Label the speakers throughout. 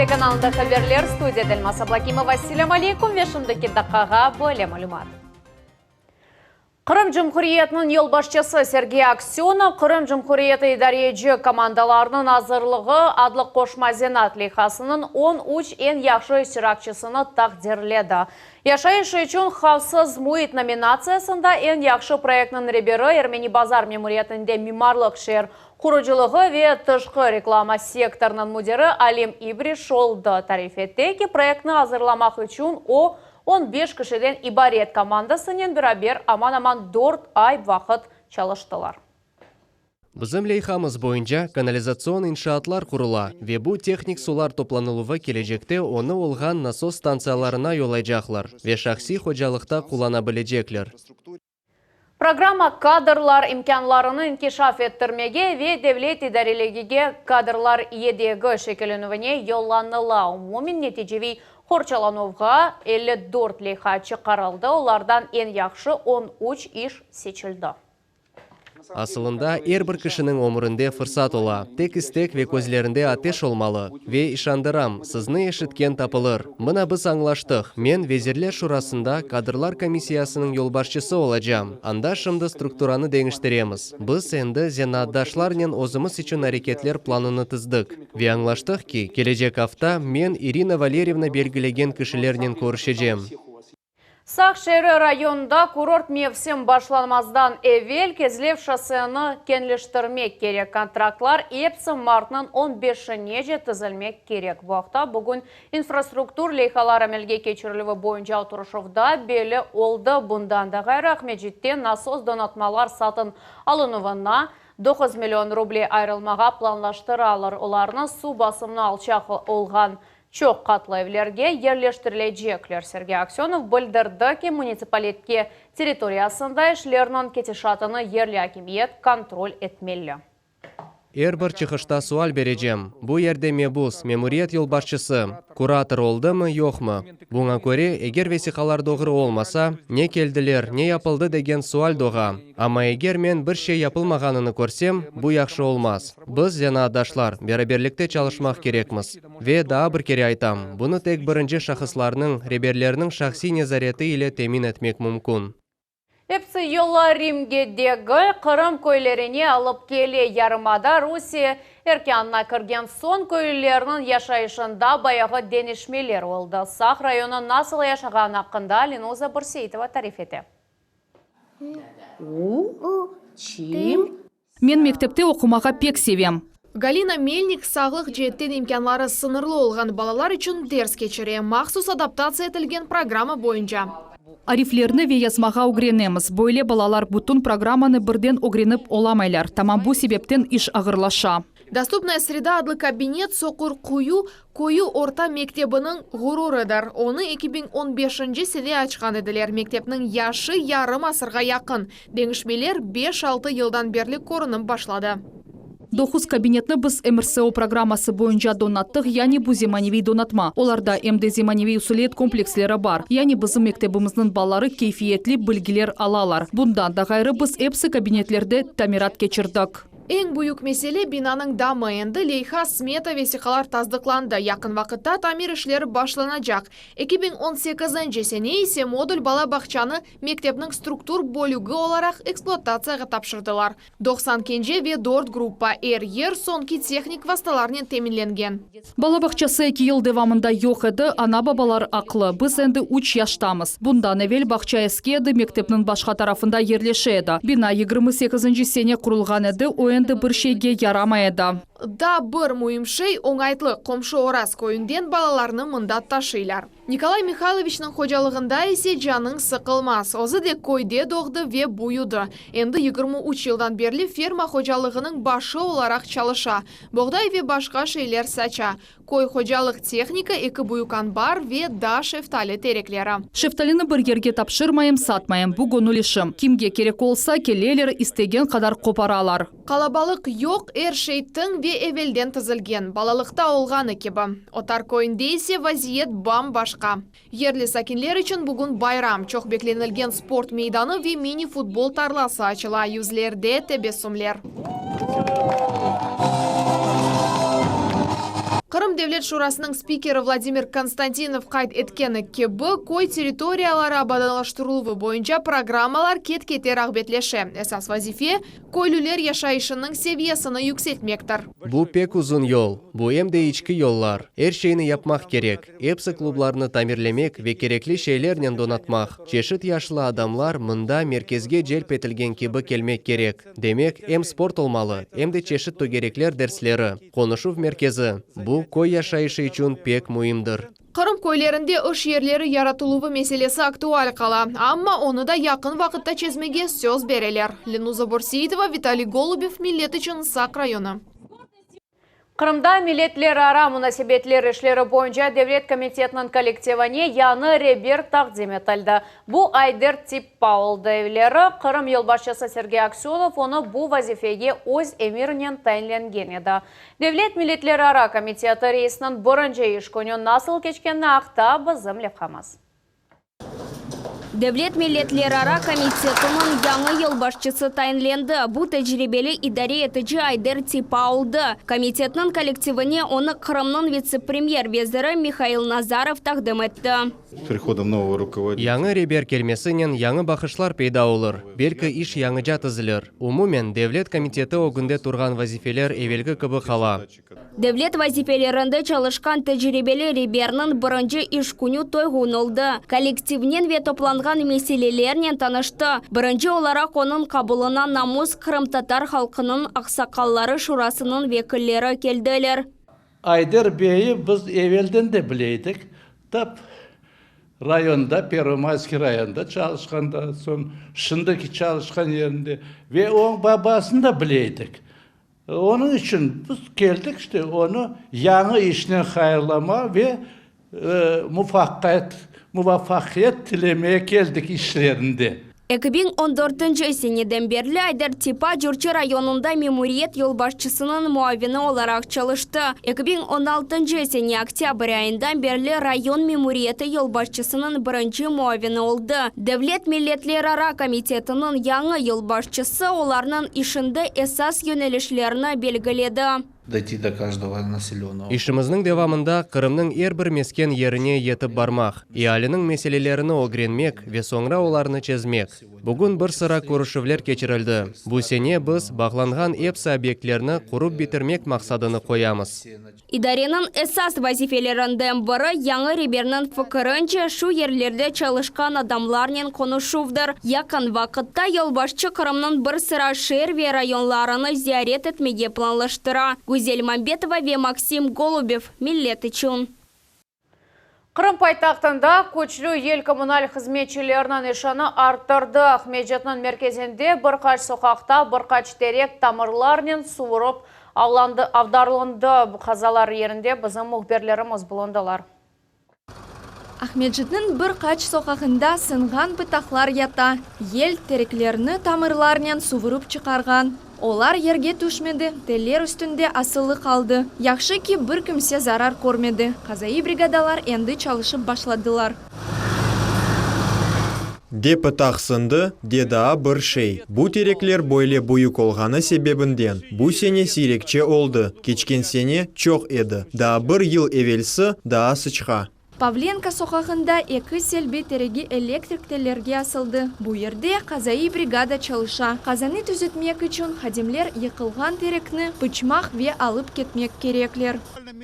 Speaker 1: telekanalında haberler, studiyada Elmaz Ablakimova. Selâm aleykum ve şimdiki daqqağa böyle malümat. Qırım Cumhuriyetiniñ yolbaşçısı Sergey Aksönov Qırım Cumhuriyeti idareci komandalarınıñ azırlığı adlı qoşma zenaat leyhasınıñ 13 eñ yahşı iştirakçisini taqdirledi. Yaşayış içün havfsız müit nominatsiyasında eñ yahşı proyektniñ reberi Ermeni Bazar memuriyetinde mimarlıq şeer qurucılığı ve tışqı reklama sektorınıñ müdiri Alim İbriş oldı. Tarif ete ki, proyektni azırlamaq içün o, 15 kişiden ibaret komandasınen beraber aman-aman dört ay vaqıt çalıştılar.
Speaker 2: Bizim leyhamız boyunca kanalizatsion inşaatlar qurula ve bu tehnik sular toplanıluvı kelecekte onı olğan nasos stantsiyalarına yollaycaqlar ve şahsiy hocalıqta qullana bilecekler.
Speaker 1: Programma kadrlar imkânlarını inkişaf ettirmege ve devlet idareligige kadrlar yedegi şekillenüvine yollanıla. Umumen neticeviy qorçalanuvğa 54 leyha çıqarıldı, olardan eñ yahşı 13 iş seçildi.
Speaker 2: Asılında, er bir kişiniñ ömürinde fırsat ola, tek istek ve közlerinde ateş olmalı. Ve işandıram, sizni eşitken tapılır. Mına biz añlaştıq, men Vezirler Şurasında kadrlar komissiyasınıñ yolbaşçısı olacam, anda şimdi strukturanı deñiştiremiz. Biz endi zenaatdaşlarnen özümiz içün areketler planını tizdik. Ve añlaştıq ki, kelecek afta men İrina Valeriyevna belgilegen kişilernen körüşecem.
Speaker 1: Saq şeeri rayonında kurort mevsim başlanmazdan evel Kezlev şosseni keñleştirmek kerek. Kontraktlar epsi martnıñ on beşinece tizilmek kerek. Bu aqta bugün infrastruktur leyhalar amelge keçirilüvi boyunca oturışuvda belli oldı. Bundan da ğayrı, Aqmescitte nasos donatmalar satın alınuvına 9 million ruble ayırılmağa planlaştıralar. Olarnı suv basımını alçaq olğan Çoq qatlı evlerge yerleştirilecekler. Sergey Aksönov bildirdi ki, munitsipalitke territoriyasında işlerniñ ketişatını yerli akimiyet kontrol etmeli.
Speaker 2: Er bir çıqışta sual berecem, bu yerde mebus, memuriyet yolbaşçısı, kurator oldımı, yoqmı? Buña köre, eger vesiqalar doğru olmasa, ne keldiler, ne yapıldı degen sual doğa. Amma eger men bir şey yapılmağanını körsem, bu yahşı olmaz. Biz, zenaatdaşlar, beraberlikte çalışmaq kerekmiz. Ve daa bir kere aytam, bunı tek birinci şahıslarnıñ, reberlerniñ şahsiy nezareti ile temin etmek mümkün.
Speaker 1: Episi yola Rimge degil, Qırım köylerine alıp kele. Yarımada Rusiye erkânına kirgen soñ köylülerniñ yaşayışında bayağı deñişmeler oldı. Saq rayonı nasıl yaşağanı aqqında Lenuza Bırseitova tarif ete.
Speaker 3: U, çim.
Speaker 4: Men mektepte oqumağa pek sevem.
Speaker 5: Galina Melnik sağlıq ceetten imkânları sıñırlı olğan balalar içün ders keçire, mahsus adaptatsiya etilgen programma boyunca.
Speaker 4: Ariflerni ve yazmağa ögrenemiz. Böyle balalar bütün programmanı birden ögrenip olamaylar, tamam bu sebepten iş ağırlaşa.
Speaker 5: Dostupnaya sreda adlı kabinet Soqur Quyu köyü orta mektebiniñ ğururıdır. Onı 2015-nci sene açqan ediler. Mektepniñ yaşı yarım asırğa yaqın. Deñişmeler beş-altı yıldan berli körünip başladı.
Speaker 4: Doquz kabinetni biz MRSO programması boyunca donattıq, yani bu zemaneviy donatma. Olarda em de zemaneviy usuliyet kompleksleri bar. Yani bizim mektebimizniñ balaları keyfiyetli bilgiler alalar. Bundan da ğayrı, biz episi kabinetlerde tamirat keçirdik.
Speaker 5: Eñ büyük mesele, binanıñ damı. Endi leyha, smeta, vesiqalar tasdıqlandı. Yaqın vaqıtta tamir işleri başlanacaq. 2018-nci sene ise modul bala bağçanı mektepniñ struktur bölügi olaraq ekspluatatsiyağa tapşırdılar. 90 kence ve dört gruppa, er yer soñki tehnik vastalarnen teminlengen.
Speaker 4: Bala bağçası eki yıl devamında yoq edi, ana-babalar aqlı, biz endi üç yaştamız. Bundan evel bağça eski edi, mektepniñ başqa tarafında yerleşe edi. Bina 28-nci sene qurulğan edi, o endi bir şeyge yaramay edi.
Speaker 5: Daa bir müim şey, oñaytlı qomşu Oraz köyünden balalarnı mında taşıylar. Nikolay Mihayloviçniñ hocalığında ise canıñ sıqılmaz. Özü de köyde doğdı ve büyüdi. Endi 23 yıldan berli ferma hocalığınıñ başı olaraq çalışa. Boğday ve başqa şeyler saça. Köy hocalıq tehnika, eki büyük anbar ve daa şeftali terekleri.
Speaker 4: Şeftalini bir yerge tapşırmayım, satmayım. Bu göñül işim. Kimge kerek olsa, keleler, istegen qadar qoparalar.
Speaker 5: Qalabalıq yoq, er şey tıñ ve evelden tizilgen, balalıqta olğanı kibi. Otar köyünde ise vaziyet bam-başqa. Yerli sakinler içün bugün bayram, çoq beklenilgen sport meydanı ve mini-futbol tarlası açıla, yüzlerde tebessümler. Qırım. Qırım Devlet Şurasınıñ spikeri Vladimir Konstantinov qayd etkeni kibi, köy territoriyaları abadanlaştırıluvı boyunca programmalar ket-kete rağbetleşe. Esas vazife, köylüler yaşayışınıñ seviyesini yükseltmektir.
Speaker 2: Bu pek uzun yol. Bu em de içki yollar. Er şeyni yapmaq kerek, epsi klublarnı tamirlemek ve kerekli şeylernen donatmaq. Çeşit yaşlı adamlar mında merkezge celp etilgen kibi kelmek kerek. Demek, em sport olmalı, em de çeşit tögerekler dersleri, qonuşuv merkezi. Bu, köy yaşayışı içün pek müimdir.
Speaker 5: Qırım köylerinde iş yerleri yaratıluvı meselesi aktual qala, amma onı da yaqın vaqıtta çezmege söz bereler. Lenuza Börseitova, Vitaliy Golubev, Millet içün, Saq rayonı.
Speaker 1: Qırımda milletlerara munasebetler işleri boyunca devlet komitetiniñ kollektivine yañı reber taqdim etildi. Bu Ayder Tippa oldı. Evelleri Qırım yolbaşçısı Sergey Aksönov onı bu vazifege öz emirinen tayinlengen edi. Devlet milletlerara komiteti reisiniñ birinci iş künü nasıl keçkeni aqta bizim levhamız.
Speaker 6: Devlet milletlerara komitetiniñ yañı yolbaşçısı tayinlendi. Bu tecribeli idare etici Ayder Tipa oldı. Komitetniñ kollektivine onı Qırımnıñ vitse-premyer veziri Mihail Nazarov taqdim etti.
Speaker 2: Yañı reber kelmesinen yañı baqışlar peyda olur, belki iş yañıca tizilir. Umumen, devlet komiteti ögünde turğan vazifeler evelki kibi qala.
Speaker 6: Devlet vazifelerinde çalışqan tecribeli reberniñ birinci iş künü toyğun oldı. Kollektivnen ve toplanğan meselelernen tanıştı. Birinci olaraq onıñ qabulına Namus qırımtatar halqınıñ aqsaqalları şurasınıñ vekilleri keldiler.
Speaker 7: Ayder beyi biz evelden de bile edik. Tap rayonda, Pervomayskiy rayonında çalışqanda, soñ şimdiki çalışqan yerinde ve onıñ babasını da bile edik. Onıñ içün biz keldik, işte, onı yañı işnen hayırlama ve muvafaqiyet tilemeye keldik işlerinde.
Speaker 6: 2014 seneden berli Ayder Tipa Curçı rayonında memuriyet yolbaşçısınıñ muavini olaraq çalıştı. 2016 sene oktâbr ayından berli rayon memuriyeti yolbaşçısınıñ birinci muavini oldı. Devlet milletlerara komitetiniñ yañı yolbaşçısı olarnıñ işinde esas yönelişlerni belgiledi.
Speaker 8: Doyti do každogo naselenogo.
Speaker 2: İşimizniñ devamında Qırımnıñ er bir mesken yerine yetip barmaq, ealiniñ meselelerini ögrenmek ve soñra olarnı çezmek. Bugün bir sıra körüşüvler keçirildi. Bu sene biz, bağlanğan epsi obyektlerni qurıp bitirmek maqsadını qoyamız.
Speaker 6: İdareniñ esas vazifelerinden biri, yañı reberniñ fikirince, şu yerlerde çalışqan adamlarnen qonuşuvdır. Yaqın vaqıtta yolbaşçı Qırımnıñ bir sıra şeer ve rayonlarını ziyaret etmege planlaştıra. Güzel Mambetova ve Maksim Golubev, Millet içün.
Speaker 1: Qırım paytahtında küçlü yel kommunal hızmetçileriniñ işini arttırdı. Aqmescitniñ merkezinde bir qaç soqaqta bir qaç terek tamırlarnen suvurıp avdarılındı. Bu qazalar yerinde bizim mühbirlerimiz bulundılar.
Speaker 9: Aqmescitniñ bir qaç soqağında sınğan pıtaqlar yata. Yel tereklerni tamırlarnen suvurıp çıqarğan. Olar yerge tüşmedi, teller üstünde asılı qaldı. Yahşı ki, bir kimse zarar körmedi. Qazaiy brigadalar endi çalışıp başladılar.
Speaker 10: De pıtaq sındı, de daa bir şey. Bu terekler böyle büyük olğanı sebebinden, bu sene siyrekçe oldı, keçken sene çoq edi, daa bir yıl evelsi daa sıçqa.
Speaker 9: Pavlenko soqağında eki selbi teregi elektrik tellerge asıldı. Bu yerde qazaiy brigada çalışa. Qazanı tüzetmek içün hadimler yıqılğan terekni pıçmaq ve alıp ketmek kerekler.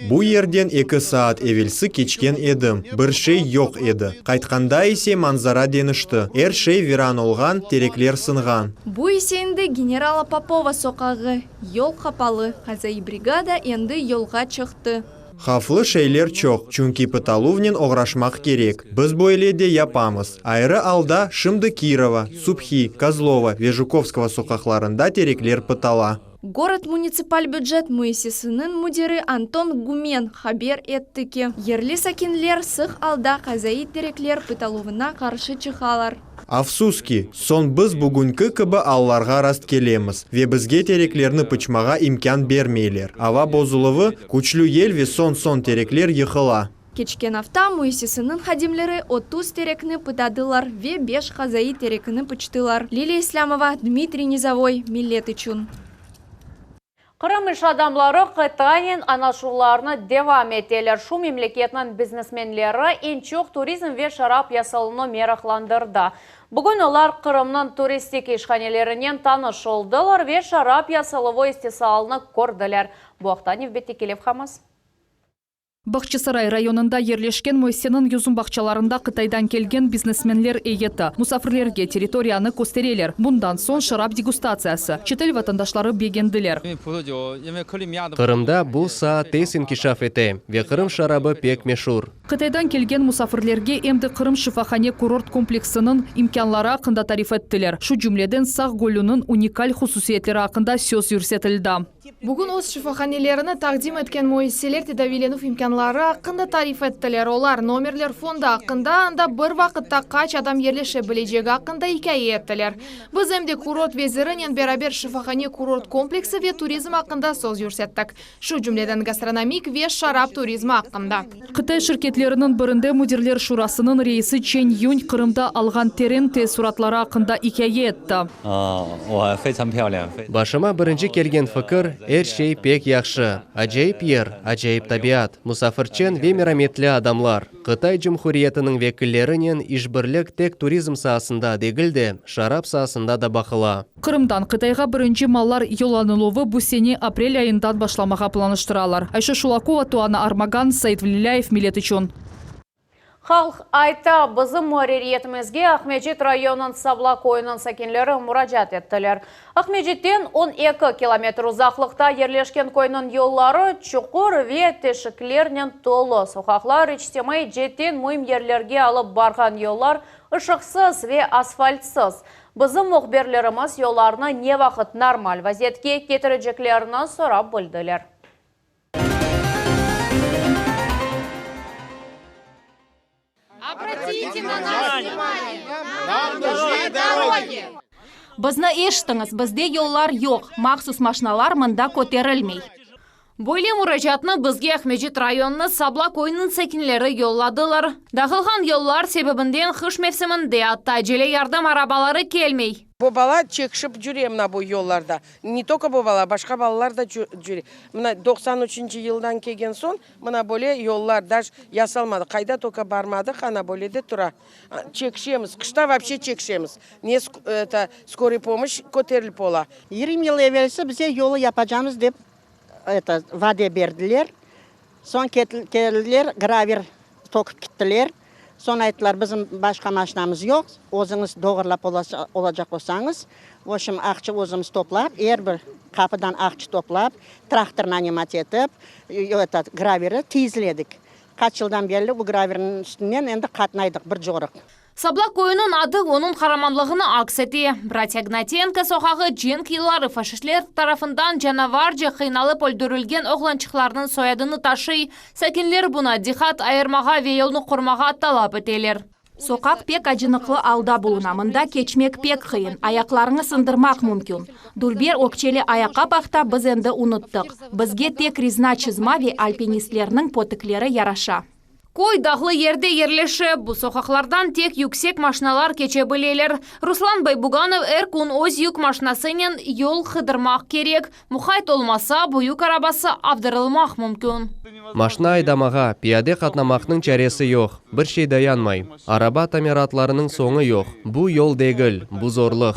Speaker 10: Bu yerden eki saat evelsi keçken edim, bir şey yoq edi. Qaytqanda ise manzara deñişti, er şey viran olğan, terekler sınğan.
Speaker 9: Bu ise endi Generala Popova soqağı. Yol qapalı. Qazaiy brigada endi yolğa çıqtı.
Speaker 10: Havflı şeyler çoq, çünki pıtaluvnen oğraşmaq kerek. Biz böyle de yapamız. Ayrı alda, şimdi Kirova, Subhi, Kozlova ve Jukovskogo soqaqlarında terekler pıtala.
Speaker 9: Gorod munitsipal bücet müessisesiniñ müdiri Anton Gumen haber etti ki, yerli sakinler sıq alda qazaiy terekler pıtaluvına qarşı çıqalar.
Speaker 10: Afsus ki, soñ biz bugünki kibi allarğa rastkelemiz ve bizge tereklerni pıçmağa imkân bermeyler. Ava bozuluvı, küçlü yel ve soñ-soñ terekler yıqıla.
Speaker 9: Keçken afta müessiseniñ hadimleri 30 terekni pıtadılar ve beş qazaiy terekini pıçtılar. Liliya İslâmova, Dmitriy Nizovoy, Millet içün.
Speaker 1: Qırım iş adamları Qıtaynen añlaşuvlarını devam eteler. Şu memleketniñ biznesmenleri eñ çoq turizm ve şarap yasalını meraqlandırdı. Bugün olar Qırımnıñ turistik işhanelerinen tanış oldılar ve şarap yasaluvı istisalını kördiler. Bu aqta nevbetteki levhamız.
Speaker 4: Bağçasaray rayonında yerleşken müessiseniñ yüzüm bağçalarında Qıtaydan kelgen biznesmenler eyyeti musafirlerge territoriyanı köstereler. Bundan soñ şarap degustatsiyası. Çetel vatandaşları begendiler.
Speaker 2: Qırımda bu saa tez inkişaf ete ve Qırım şarabı pek meşur.
Speaker 4: Qıtaydan kelgen musafirlerge em de Qırım şifahane-kurort kompleksiniñ imkânları aqqında tarif ettiler. Şu cümleden Saq gölüniñ unikal hususiyetleri aqqında söz yürsetildi.
Speaker 5: Bugün öz şifahanelerini taqdim etken müessiseler tedaviylenüv imkânları aqqında tarif ettiler. Olar, nomerler fondu aqqında, anda bir vaqıtta qaç adam yerleşe bilecegi aqqında ikâye ettiler. Biz em de kurort vezirinen beraber şifahane-kurort kompleksi ve turizm aqqında söz yürsettik. Şu cümleden gastronomik ve şarap turizmi aqqında.
Speaker 4: Qıtay şirketleriniñ birinde müdirler şurasınıñ reisi Çen Yün Qırımda alğan teren teessuratları aqqında ikâye etti.
Speaker 2: Başıma birinci kelgen fikir, er şey pek yahşı, acayip yer, acayip tabiat, musafirçen ve merametli adamlar. Qıtay Cumhuriyetiniñ vekillerinen işbirlik tek turizm saasında degil de, şarap saasında da baqıla.
Speaker 4: Qırımdan Qıtayğa birinci mallar yollanıluvı bu sene aprel ayından başlamağa planlaştıralar. Ayşe Şulakova, Tuana Armagan, Said Vlilâyev, Millet içün.
Speaker 1: Halq ayta, bizim muarririyetimizge Aqmescit rayonınıñ Sabla köyüniñ sakinleri muracaat ettiler. Aqmescitten 12 kilometr uzaqlıqta yerleşken köyniñ yolları çuqur ve teşiklernen tolu. Soqaqlar, içtimaiy ceetten müim yerlerge alıp barğan yollar ışıqsız ve asfaltsız. Bizim mühbirlerimiz yollarnı ne vaqıt normal vaziyetke ketireceklerini sorap bildiler.
Speaker 11: Bizni eşitiñiz, bizde yollar yoq, mahsus maşinalar mında köterilmey.
Speaker 1: Böyle muracaatnı bizge Aqmescit rayonınıñ Sabla köyüniñ sakinleri yolladılar. Dağılğan yollar sebebinden qış mevsiminde atta acele yardım arabaları kelmey.
Speaker 12: Bu bala çekişip cüre mına bu yollarda. Ne tolko bu bala, başqa balalar da cüre. Mına 93-nci yıldan kelgen soñ mına böyle yollar daje yasalmadı. Qayda tolko barmadıq, ana böyle de tura. Çekişemiz, qışta voobşe çekişemiz. Ne eto skoroy pomoşç köterilip ola.
Speaker 13: 20 yıl evelsi bize yolu yapacamız dep eto vade berdiler. Soñ keldiler, graver töküp kittiler. Soñ ayttılar, bizim başqa maşinamız yoq, özüñiz doğurlap olacaq olsañız, v obşem, aqça özümiz toplap, er bir qapıdan aqça toplap, traktor nanimat etip, eto graveri tizledik. Qaç yıldan berli bu graverniñ üstünden endi qatnaydıq bir coruq.
Speaker 1: Sabla köyüniñ adı onıñ qaramanlığını aks ete. Bratya Gnatenko soqağı cenk yılları faşistler tarafından canavarca qıynalıp öldürilgen oğlançıqlarnıñ soyadını taşıy. Sakinler buña diqqat ayırmağa ve yolnı qurmağa talap eteler.
Speaker 11: Soqaq pek acınıqlı alda buluna, mında keçmek pek qıyın, ayaqlarıñı sındırmaq mümkün. Dülber ökçeli ayaqqap aqta biz endi unuttıq. Bizge tek rezina çızma ve alpinistlerniñ pötükleri yaraşa.
Speaker 1: Köy dağlı yerde yerleşe, bu soqaqlardan tek yüksek maşinalar keçe bileler. Ruslan Baybuganov er kün öz yük maşinasınen yol qıdırmaq kerek. Muqayt olmasa, büyük arabası avdırılmaq mümkün.
Speaker 2: Maşina aydamağa, piyade qatnamaqnıñ çaresi yoq. Bir şey dayanmay. Araba tamiratlarınıñ soñu yoq. Bu yol degil, bu zorluq.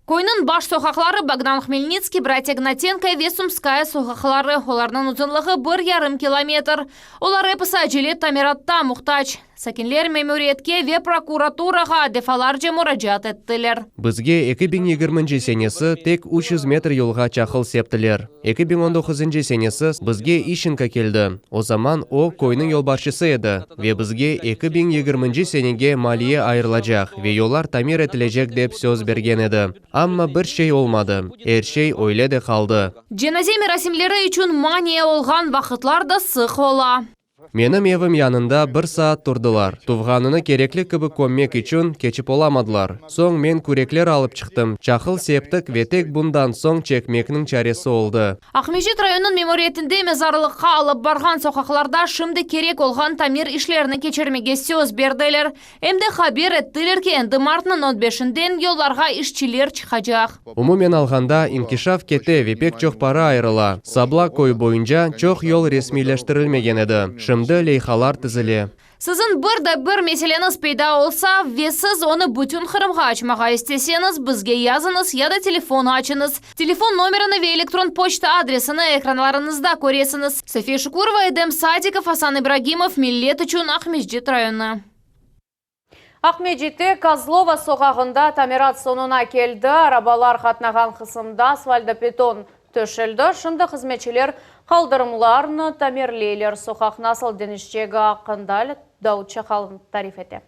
Speaker 1: Köyniñ baş soqaqları Bogdan Hmelnitskiy, Bratya Gnatenko ve Sumskaya soqaqları. Olarnıñ uzunlığı bir yarım kilometr. Olar episi acele tamiratta muhtac. Sakinler memuriyetke ve prokuraturağa defalarca muracaat ettiler.
Speaker 2: Bizge 2020-nci senesi tek 300 metr yolğa çaqıl septiler. 2019-ncı senesi bizge İşçenko keldi, o zaman o, köyniñ yolbaşçısı edi, ve bizge 2020-nci senege maliye ayırılacaq ve yollar tamir etilecek dep söz bergen edi. Amma bir şey olmadı, er şey öyle de qaldı.
Speaker 1: Cenaze merasimleri içün mania olğan vaqıtlar da sıq ola.
Speaker 2: Menim evim yanında bir saat turdılar. Tuvğanını kerekli kibi kömmek içün keçip olamadılar. Soñ men kürekler alıp çıqtım, çaqıl septik ve tek bundan soñ çekmekniñ çaresi oldı.
Speaker 14: Aqmescit rayonınıñ memuriyetinde mezarlıqqa alıp barğan soqaqlarda şimdi kerek olğan tamir işlerini keçirmege söz berdiler. Em de haber ettiler ki, endi martnıñ on beşinden yollarğa işçiler çıqacaq.
Speaker 2: Umumen alğanda, inkişaf kete ve pek çoq para ayırıla. Sabla köyü boyunca çoq yol resmiyleştirilmegen edi, şimdi leyhalar tizile.
Speaker 14: Siziñ bir de bir meseleñiz peyda olsa ve siz onı bütün Qırımğa açmağa isteseñiz, bizge yazıñız ya da telefon açıñız. Telefon nomerini ve elektron poçta adresini ekranlarıñızda köresiñiz. Safiye Şukurova, Edem Sadikov, Asan İbragimov, Millet içün, Aqmescit rayonı.
Speaker 1: Aqmescitte Kozlova soqağında tamirat soñuna keldi, arabalar qatnağan qısımda asfaltobeton töşeldi, şimdi hızmetçiler qaldırımlarnı tamirleyler. Soqaq nasıl deñişecegi aqqında Davut Çakalov tarif ete.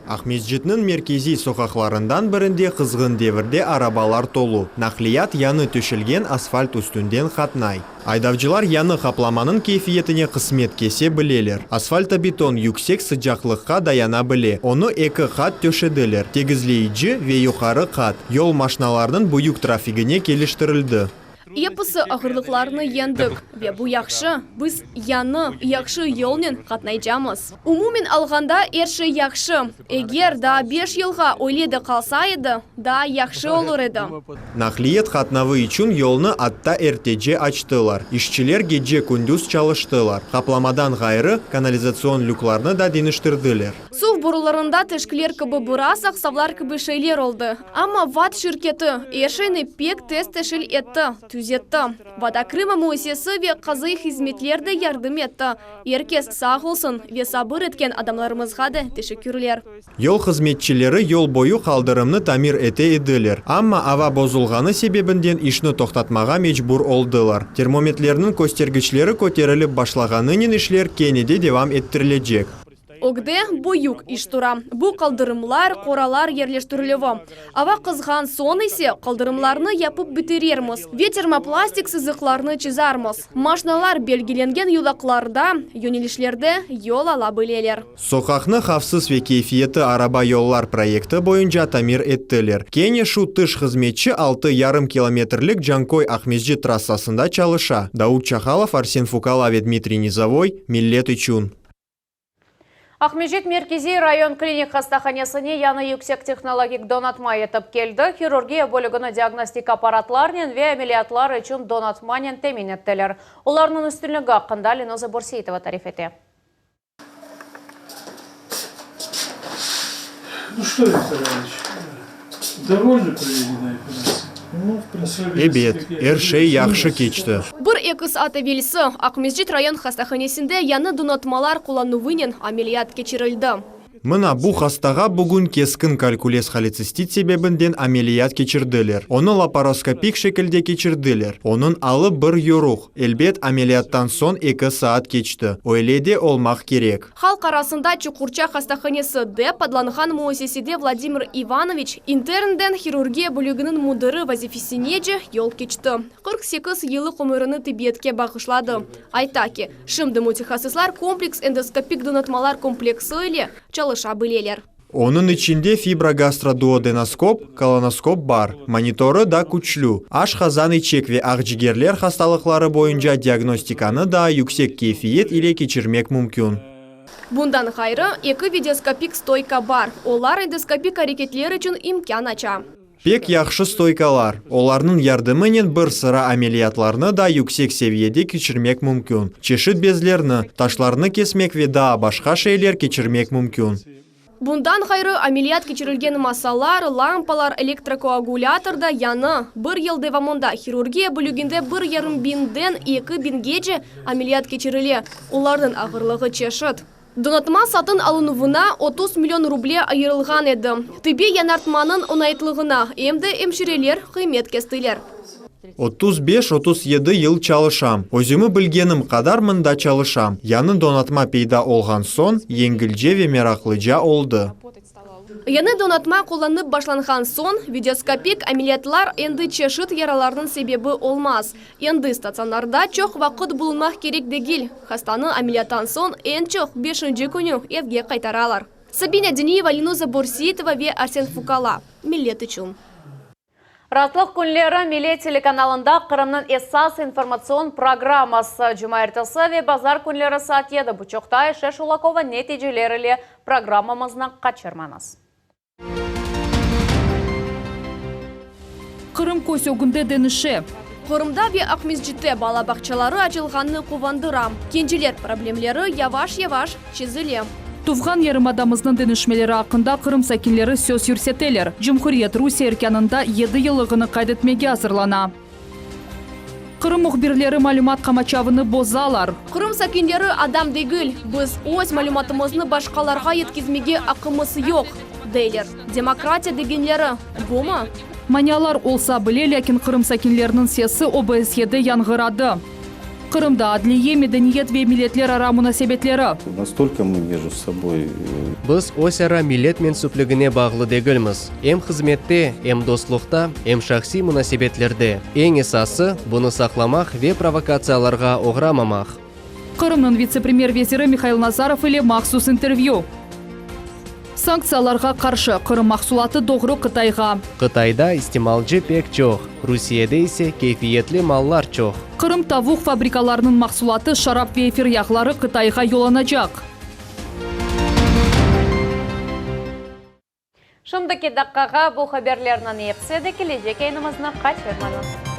Speaker 10: Aqmescitniñ merkeziy soqaqlarından birinde qızğın devirde arabalar tolu, naqliyat yañı töşelgen asfalt üstünden qatnay. Aydavcılar yañı qaplamanıñ keyfiyetine qısmet kese bileler. Asfaltobeton yüksek sıcaqlıqqa dayana bile, onı eki qat töşediler, tegizleyici ve yuqarı qat, yol maşnalarnıñ büyük trafigine keliştirildi.
Speaker 9: Episi ağırlıqlarnı yeñdik ve bu yahşı, biz yañı, yahşı yolnen qatnaycamız. Umumen alğanda er şey yahşı. Eger daa beş yılğa öyle de qalsa edi, daa yahşı olur edi.
Speaker 10: Naqliyet qatnavı içün yolnı atta ertece açtılar. İşçiler gece-kündüz çalıştılar. Qaplamadan ğayrı, kanalizatsion lüklarnı da deñiştirdiler.
Speaker 9: Suv borularında teşkler kibi biraz aqsavlar kibi şeyler oldı. Amma VAT şirketi er şeyni pek tez teşil etti, tüzetti. Voda Krıma müessisesi ve qazaiy hizmetler de yardım etti. Er kes sağ olsun ve sabır etken adamlarımızğa da teşekkürler.
Speaker 10: Yol hızmetçileri yol boyu qaldırımnı tamir ete ediler, amma ava bozulğanı sebebinden işni toqtatmağa mecbur oldılar. Termometrlerniñ köstergiçleri köterilip başlağanınen işler kene de devam ettirilecek.
Speaker 9: Ögde büyük iş tura, bu qaldırımlar, qoralar yerleştirilüvi. Ava qızğan soñ ise qaldırımlarnı yapıp bitirermiz ve termoplastik sızıqlarnı çızarmız. Maşnalar belgilengen yolaqlarda, yönelişlerde yol ala bileler.
Speaker 10: Soqaqnı havfsız ve keyfiyeti araba yollar proyekti boyunca tamir ettiler. Kene şu tış hızmetçi altı yarım kilometrlik Canköy-Aqmescit trassasında çalışa. Daud Çahalov, Arsen Fukala ve Dmitriy Nizovoy, Millet içün.
Speaker 1: Aqmescit merkeziy rayon klinik hastahanesine yañı yüksek tehnologik donatma etip keldi. Hirurgiya bölügini diagnostik apparatlarnen ve ameliyatlar içün donatmanen temin ettiler. Olarnıñ üstünligi aqqında Linoza Börseitova tarif ete.
Speaker 10: Ebet, er şey yahşı keçti.
Speaker 9: Bir-eki saat evelsi Aqmescit rayon hastahanesinde yañı donatmalar qullanuvınen ameliyat keçirildi.
Speaker 10: Mına bu hastağa bugün keskin kalkulez holetsistit sebebinden ameliyat keçirdiler. Onı laparoskopik şekilde keçirdiler. Onıñ alı bir yoruq. Elbet, ameliyattan soñ eki saat keçti. Öyle de olmaq kerek.
Speaker 9: Halq arasında Çuqurça hastahanesi dep adlanğan müessisede Vladimir İvanoviç internden hirurgiya bölüginiñ müdiri vazifesinece yol keçti. 48 yıllıq ömürini tibbiyetke bağışladı. Ayta ki, şimdi mütehassıslar kompleks endoskopik donatmalar kompleksi ile çalışa bileler.
Speaker 10: Onıñ içinde fibrogastroduodenoskop, kolonoskop bar, monitorı da küçlü. Aşqazan-içek ve aqcigerler hastalıqları boyunca diagnostikanı daa yüksek keyfiyet ile keçirmek mümkün.
Speaker 9: Bundan ğayrı, eki videoskopik stoyka bar, olar endoskopik areketler içün imkân aça.
Speaker 10: Pek yahşı stoykalar, olarnıñ yardımınen bir sıra ameliyatlarnı da yüksek seviyede keçirmek mümkün, çeşit bezlerni, taşlarnı kesmek ve daa başqa şeyler keçirmek mümkün.
Speaker 9: Bundan ğayrı, ameliyat keçirilgen masalar, lampalar, elektrokoagulâtor da yañı. Bir yıl devamında hirurgiya bölüginde bir yarım biñden eki biñgece ameliyat keçirile, olarnıñ ağırlığı çeşit. Donatma satın alınuvına 30 million ruble ayırılğan edi. Tibbiy yañartmanıñ oñaytlığına em de emşireler qıymet kestiler.
Speaker 10: 35, 37 yıl çalışam. Özümi bilgenim qadar mında çalışam. Yañı donatma peyda olğan soñ, yengilce ve meraqlıca oldı.
Speaker 9: Yañı donatma qullanıp başlanğan soñ, videoskopik ameliyatlar endi çeşit yaralarnıñ sebebi olmaz. Endi statsionarda çoq vaqıt bulunmaq kerek degil, hastanı ameliyattan soñ eñ çoq beşinci künü evge qaytaralar. Sabina Diniyeva, Lenuza Borseitova ve Arsen Fukala. Millet içün.
Speaker 1: Raatlıq künleri Millet telekanalında Qırımnıñ esas informatsion programması cumaertesi ve bazar künleri saat yedi buçuqta Ayşe Şulakova neticeler ile programmamıznı qaçırmañız.
Speaker 4: Qırım köz ögünde deñişe.
Speaker 9: Qırımda ve Aqmescitte bala bağçaları açılğanı quvandıra. Kenciler problemleri yavaş-yavaş çezile.
Speaker 4: Tuvğan yarımadamıznıñ deñişmeleri aqqında Qırım sakinleri söz yürseteler. Cumhuriyet Rusiye erkânında yedi yıllığını qayd etmege azırlana. Qırım mühbirleri malümat qamaçavını bozalar.
Speaker 9: Qırım sakinleri adam degil, biz öz malümatımıznı başqalarğa yetkizmege aqqımız yoq, deyler. Demokratiya degenleri bumı?
Speaker 4: Manialar olsa bile, lâkin Qırım sakinleriniñ sesi OBSYede yañğıradı. Qırımda adliye, medeniyet ve milletlerara munasebetleri.
Speaker 15: Nastolko mı mejdu soboy.
Speaker 2: Biz özara millet mensüpligine bağlı degilmiz, em hızmette, em dostluqta, em şahsiy munasebetlerde. Eñ esası, bunı saqlamaq ve provokatsiyalarğa oğramamaq.
Speaker 4: Qırımnıñ vitse-premyer veziri Mihail Nazarov ile mahsus intervyü. Sanktsiyalarğa qarşı, Qırım mahsulatı doğru Qıtayğa.
Speaker 2: Qıtayda istimalcı pek çoq, Rusiyede ise keyfiyetli mallar çoq.
Speaker 4: Qırım tavuq fabrikalarınıñ mahsulatı, şarap ve efir yağları Qıtayğa yollanacaq.
Speaker 1: Şimdiki daqqağa bu haberlerniñ episi de, kelecek yayınımıznı qaçırmañız.